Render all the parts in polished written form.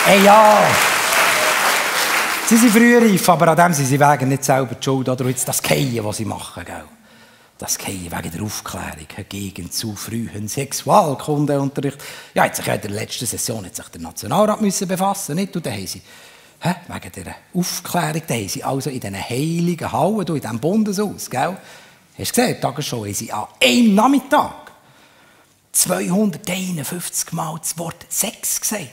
Hey, ja. Sie sind frühreif, aber an dem sind sie wegen nicht selber die Schuld. Oder jetzt das Fallen, was sie machen, gell? Das Fallen wegen der Aufklärung gegen zu frühen Sexualkundeunterricht. Ja, hat sich ja in der letzten Session hat sich der Nationalrat müssen befassen, nicht? Und dann haben sie, wegen dieser Aufklärung, dann haben sie also in diesen heiligen Hallen, in diesem Bundeshaus, gell? Hast du gesehen, Tagesschau, haben sie an einem Nachmittag 251 Mal das Wort Sex gesagt.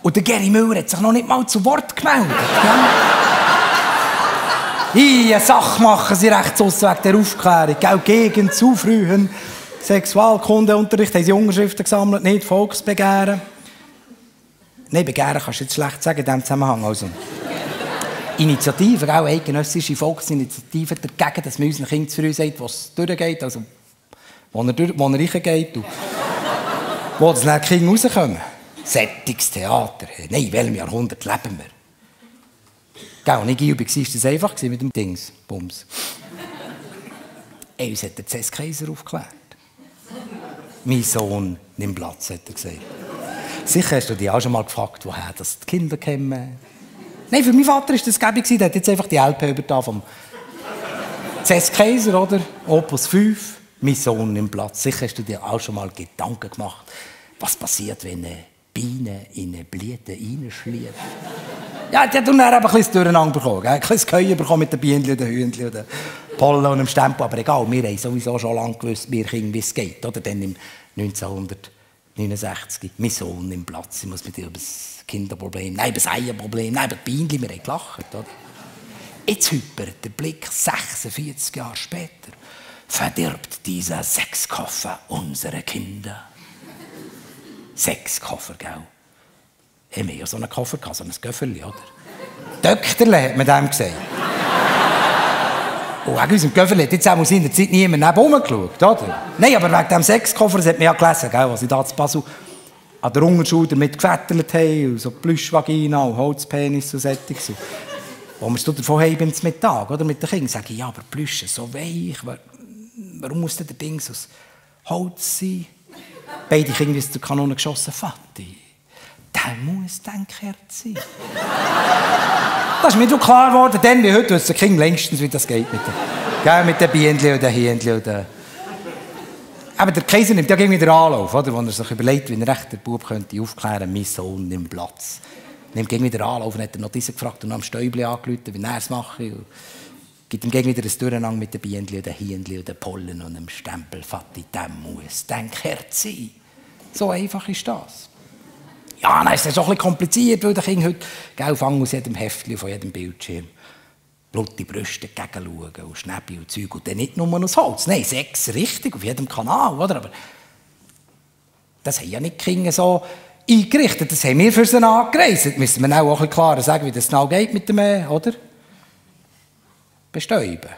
Und der Geri Müller hat sich noch nicht mal zu Wort gemeldet. Eine Sache machen sie rechts aus wegen der Aufklärung. Gell? Gegen zu frühen Sexualkundeunterricht haben sie Unterschriften gesammelt, nicht Volksbegehren. Nein, Begehren kannst du jetzt schlecht sagen in diesem Zusammenhang. Also, Initiativen, auch eidgenössische Volksinitiativen dagegen, dass man unseren Kindern zu früh sagt, was durchgeht, also wo er reingeht und wo das dann die Kinder rauskommen. Sättiges Theater. Nein, in welchem Jahrhundert leben wir? Gell, und nicht Gilbig war das einfach mit dem Dings. Bums. Uns hat der C.S. Kaiser aufgeklärt. Mein Sohn nimmt Platz, hat er gesagt. Sicher hast du dich auch schon mal gefragt, woher das die Kinder kommen. Nein, für meinen Vater war das gäbig. Der hat jetzt einfach die LP übertan vom C.S. Kaiser, oder? Opus 5. Mein Sohn nimmt Platz. Sicher hast du dir auch schon mal Gedanken gemacht, was passiert, wenn eine Biene in eine Blüte reinschläft. Ja, die hat dann ein bisschen Durcheinander bekommen. Ein bisschen Geheuer bekommen mit den Bienen, den Hühnchen, den Pollen und dem Stempel. Aber egal, wir haben sowieso schon lange gewusst, wir Kinder, wie es geht. Oder dann im 1969. Mein Sohn nimmt Platz. Ich muss mit dir über das Kinderproblem, nein, über das Eierproblem, nein, über die Bienen, wir haben gelacht. Oder? Jetzt hypert der Blick 46 Jahre später. Verdirbt dieser Sexkoffer unsere Kinder. Sexkoffer, gell? Haben wir ja so einen Koffer gehabt, so ein Göfferli, oder? Dökterle hat man dem gesagt. Und wegen unserem Göfferli hat jetzt auch in der Zeit niemand nebenan geschaut, oder? Nein, aber wegen dem Sexkoffer, das hat man ja gelesen, gell? Was ich da zu Basel an der Unterschule damit gefettelt haben, und so Plüschvagina und Holzpenis und solches. Wo wir es davon haben beim Mittag, oder? Mit den Kindern sage ich, ja, aber Plüsch ist so weich, warum muss denn der Ding aus Holz sein? Beide Kinder sind zur Kanone geschossen. Vati, der muss dann gekehrt sein. Das ist mir so klar geworden, denn wie heute wissen die Kinder längstens, wie das geht mit den Bienen und den Hähnchen. Aber der Kaiser nimmt ja irgendwie den Anlauf, oder? Wo er sich überlegt, wie er recht der Bub könnte aufklären, mein Sohn nimmt Platz. Nimmt irgendwie den Anlauf und hat er noch diese gefragt und am Stäubli angerufen, wie er es mache. Gibt ihm gegen wieder ein Durcheinander mit den Bienen, den Hähnchen, den Pollen und dem Stempel. Vati, der muss dann gekehrt sein. So einfach ist das. Ja, dann ist es schon ein bisschen kompliziert, weil die Kinder heute fangen aus jedem Heftchen, von jedem Bildschirm blutige Brüste gegenschauen und Schnäppi und Zeug. Und dann nicht nur aus Holz. Nein, Sex richtig, auf jedem Kanal, oder? Aber das haben ja nicht die Kinder so eingerichtet. Das haben wir für sie angereist. Das müssen wir auch ein bisschen klarer sagen, wie das genau geht mit dem, oder? Bestäuben.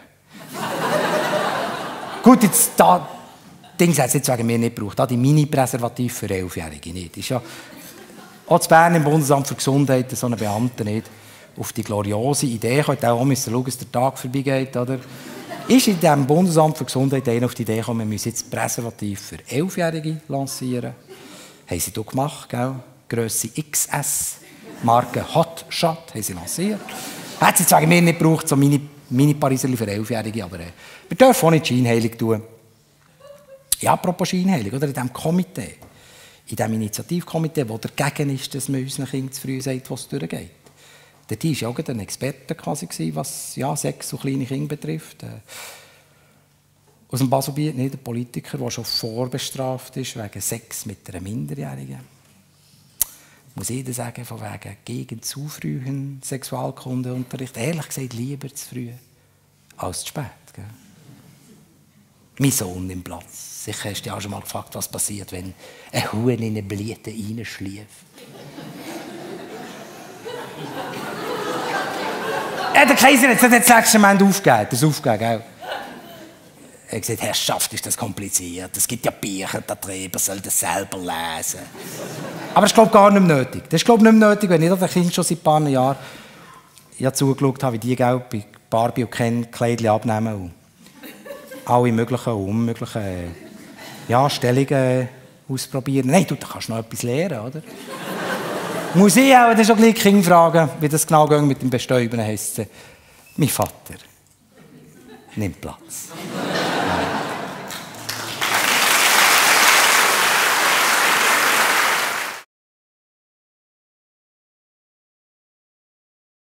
Gut, jetzt da Dings hat es jetzt wegen mir nicht gebraucht. Da die Mini-Präservativ für 11-Jährige nicht. Ist ja auch zu Bern im Bundesamt für Gesundheit so eine Beamte nicht auf die gloriose Idee gekommen. Auch müssen schauen, dass der Tag vorbeigeht, oder? Ist in diesem Bundesamt für Gesundheit einer auf die Idee gekommen, wir müssen jetzt Präservativ für 11-Jährige lancieren. Haben sie hier gemacht, gell? Grösse XS, Marke Hotshot, haben sie lanciert. Hat es jetzt wegen mir nicht gebraucht, so Mini-Pariserli für 11-Jährige, aber wir dürfen auch nicht scheinheilig tun. Ja, apropos scheinheilig, oder? In diesem Komitee, in diesem Initiativkomitee, das dagegen ist, dass man unseren Kindern zu früh sagt, was durchgeht. Dort war ja auch ein Experte, quasi, was ja, Sex und kleine Kinder betrifft. Aus dem Baselbiet, nicht ein Politiker, der schon vorbestraft ist wegen Sex mit einer Minderjährigen. Muss jeder sagen, von wegen gegen zu frühen Sexualkundeunterricht. Ehrlich gesagt, lieber zu früh als zu spät. Gell? Mein Sohn nimmt Platz. Sicher hast du dich auch schon mal gefragt, was passiert, wenn ein Huhn in eine Blüte reinschläft. Der Kaiser hat das letzte Mal aufgegeben. Das aufgegeben, gell? Er hat gesagt, Herrschaft, ist das kompliziert. Es gibt ja Bücher da drin, man soll das selber lesen. Aber das ist, glaube ich, gar nicht mehr nötig. Das ist, glaube ich, nicht mehr nötig, wenn ich das Kind schon seit ein paar Jahren zugeschaut habe, wie die bei Barbie und Ken Kleidchen abnehmen und alle möglichen und unmöglichen Stellungen ausprobieren. Nein, du kannst noch etwas lernen, oder? Muss ich auch dann schon gleich die Kinder fragen, wie das genau geht mit dem Bestäuben, heisst es. Mein Vater nimmt Platz.